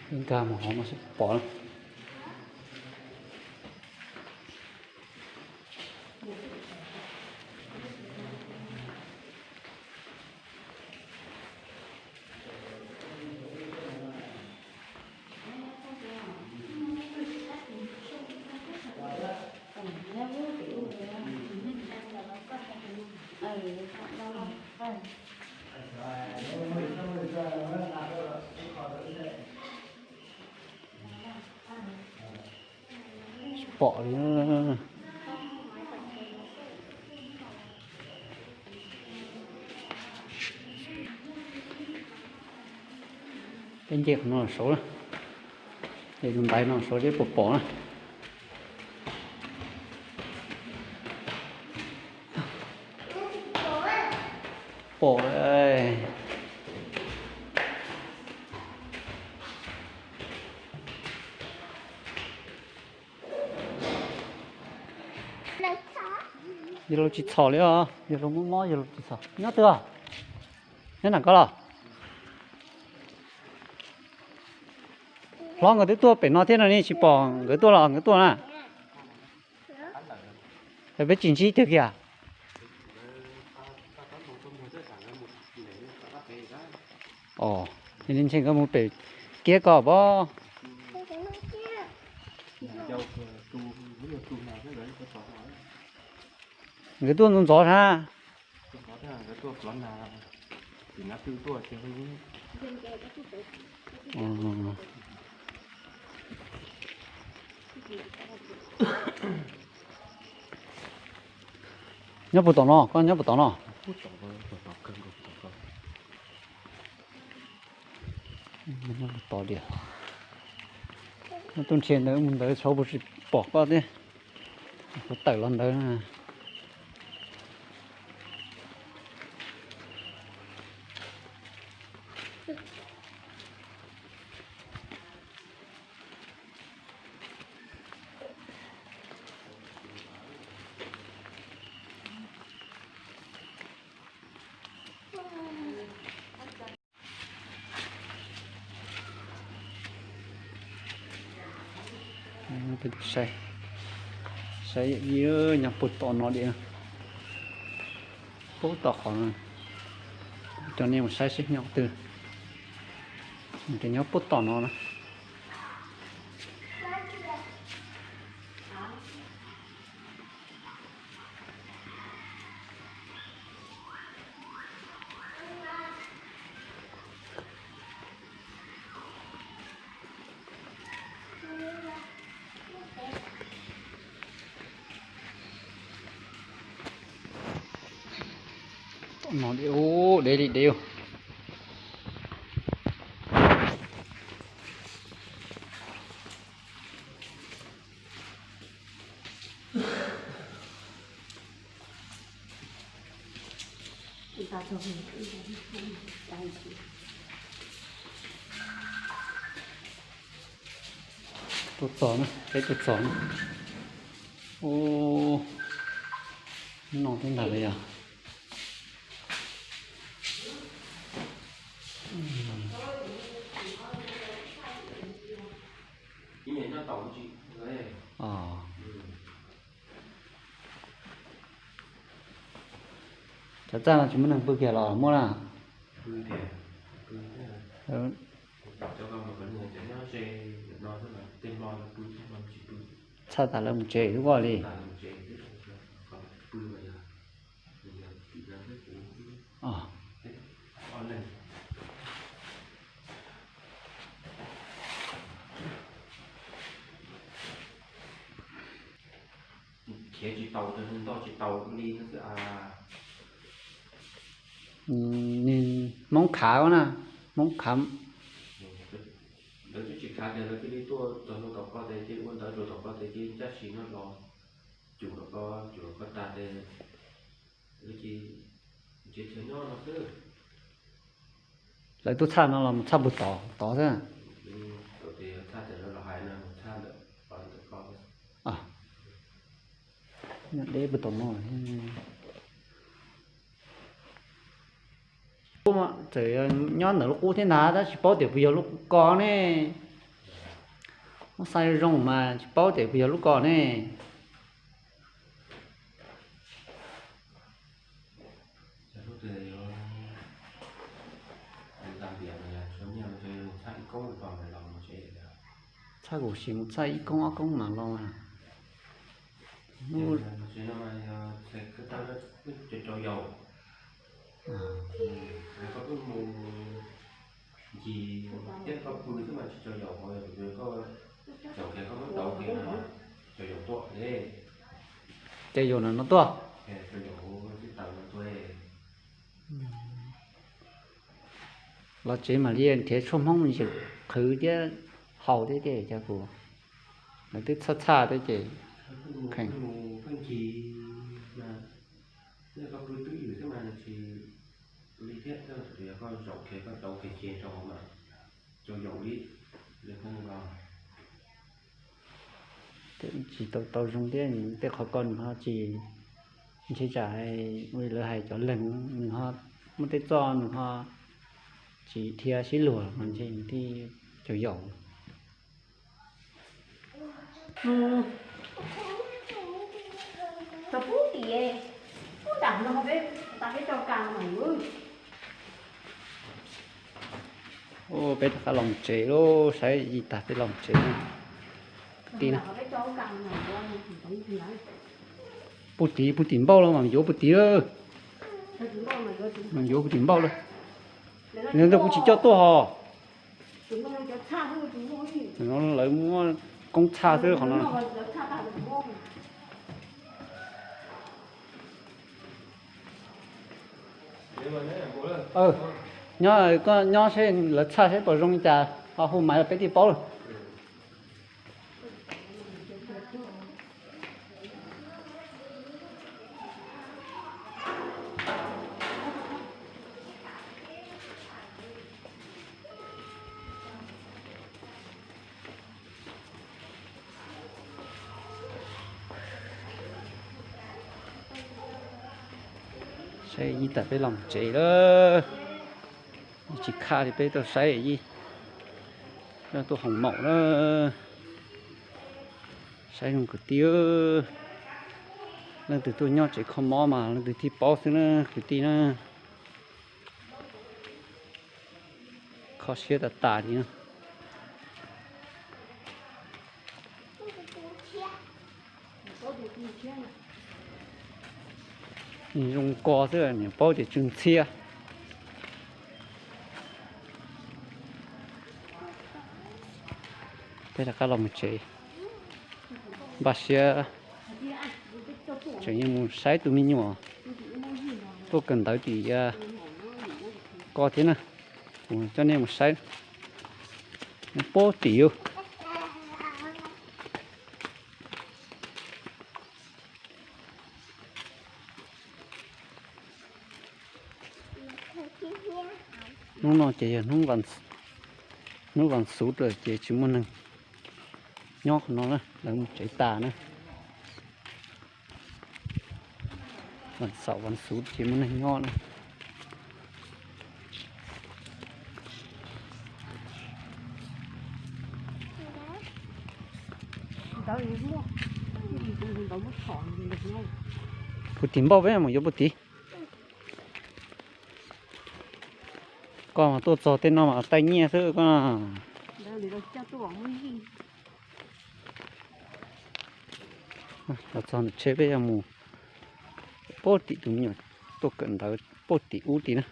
Nkag mus hauv no seb puas pom. Tsis pom li. Peb nce qhov no saud na, es tus ntaiv no saud seb puas pom na. Pom. Yawg laus tsis txhom li os, yawg laus mob mob yawg laus tsis txhom. Nyob twg os? Nyob nram ko los? Hlob nkawd twb tuaj pem no thiab no ne, tsis pom nkawd tuaj los nkawd tuaj na. Es peb tsis ntsib tiag kiag. Os, ntshe nkawd mus pem kiab ko pob. Nkawd tuaj ntxov ntxov sab. Nyob puag tom no, koj nyob puag tom no. Nyob puag tom tiag. Nyob tuaj nrhiav ntawd mus ntawd tshauv puas tsis pom koj thiab. Kuv tawm los ntawd na. Peb saib, saib nyob puag tom no diam. Puag tom qhov no, coj nej mus saib seb nyob twg. Ces nyob puag tom no na. Tom no diam, ub, deb li deb. Tuaj txog na, peb tuaj txog na. Ub, no twb ntag li yog. Cov txaj no tsis muaj neeg pw kiag los muaj na? Txhaj tas lawv mus tsev xwb li. Khiav tsis taus, nto tsis taus li no xwb. Hmoob khav na, Hmoob khav. Lawv twb tsis khav tias lawv cia li tuaj txog tom ko tes cia li ua ntawv rau tom ko tes cia li ncaj si no los, cum rau ko, cum rau ko tag tes lawv cia li nrhiav chaw nyob no xwb. Lawv tuaj txhaj no los mus txhaj puag tod tod xwb. Txhaj tias lawv los hais no mus txhaj ntawm ko ntawm ko. Nyob deb puag tom no. Txawm nyob ntawm lub qub thiab ntag tab sis paub tias puas yog lub qub ko ne. Muab xav zoo mas tsis paub tias puas yog lub ko ne. Txhaj kuv sim mus txhaj ib koob ob koob mas los. Ces yuav no no tuaj. Los tsev mam li nrhiav tshuaj Hmoob me ntsis qhwv thiab haus thiab ces cov kuv, lawv twb txhaj txhaj thiab ces kheej. Tsis tau tau zoo thiab, tej qhov ko nws ho tsis ntshe tsam ua lawv hais cov leeg, nws ho muaj tej txoj nws ho tsis dhia sib luag mas ntshe nws thiaj caum yaum. Peb rov qab los tsev lauj, saib ib tag peb los tsev ti na. Puag tim, puag tim npauj los mas yuav puag tim lawm. Mas yuav puag tim npauj lawm. Nws ntawd kuv tsis coj tuaj hos. Lawv muab koob txhaj xwb qhov no. Nyob, koj nyob seb lawv txhaj seb puas zoo li cas ho hu maiv los peb thiaj paub lawm. Saib ib tag peb los tsev lawm, tsis khaj li peb tuaj saib ib, tuaj hoos maum na. Saib zoo kwv tij, leej twg tuaj nyob tsev kho mob mas leej twg thiaj paub xwb na kwv tij na. Kho siab tas tas li na. Zoo ko xwb niam paub tias tsw ntxhiab. Peb rov qab los mus tsev, npaj siab tseem yuav mus saib tus me nyuam tuaj kawm ntawv tim ko thiab na. Kuv coj nej mus saib, nws puag tim. Hnub no ces yog hnub vas xuv lawm ces tsis muaj neeg nyob qhov no na, lawv mus tsev tas na. Vas xaum vas xuv tsis muaj neeg nyob na. Puag tim npauj peb mus yuav puag tim. Koj mas tuaj txog tej no mas taij nyiaj xwb koj. Los txog ntawm tsheb peb yuav mus puag tim, tus me nyuam tuaj kawm ntawv puag tim ub tim na.